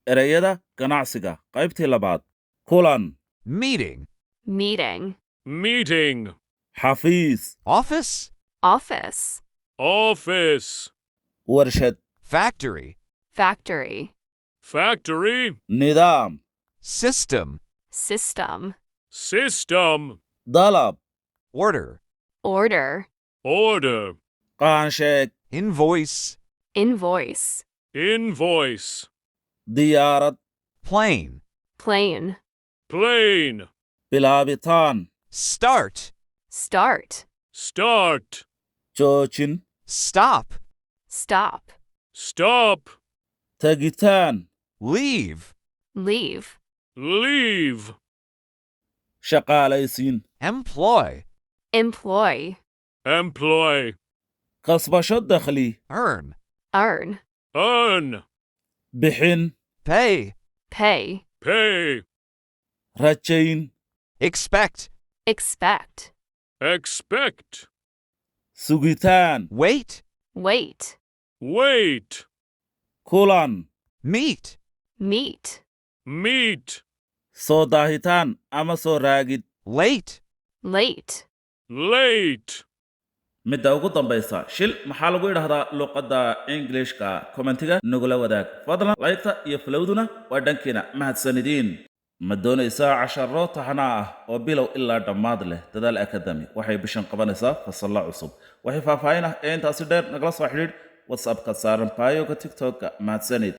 Ereyada ganacsiga, qaybtii labaad. Kulan. Meeting. Meeting. Meeting. Xafiis. Office. Office. Office. Warshad. Factory. Factory. Factory. Nidaam. System. System. System. Dalab. Order. Order. Order. Qaansheeg. Invoice. Invoice. Invoice. Diyaarad. Plane. Plane. Plane. Bilaabitaan. Start. Start. Start. Joojin. Stop. Stop. Stop. Tegitaan. Leave. Leave. Leave. Shaqaalaysiin. Employ. Employ. Employ. Kasbasho dakhli. Earn. Earn. Earn. Bixin. Pay. Pay. Pay. Rajayn. Expect. Expect. Expect. Sugitaan. Wait. Wait. Wait. Kulan. Meet. Meet. Meet. Soo daahitaan ama soo raagid. Late. Late. Late. Midda ugu dambaysa, shil maxaa lagu idhahdaa luqadda Englishka? Commentiga nagula wadaag fadlan. Liketa iyo followduna waa dhankiina. Mahadsanidin. Ma doonaysaa casharo taxana ah oo bilow ilaa dhammaad leh? Dadaal Academy waxay bishan qabanaysaa fasallo cusub. Waxay faahfaahin ah ee intaasi dheer nagala soo xidhiidh WhatsAppka saaran bioga TikTokka. Mahadsanid.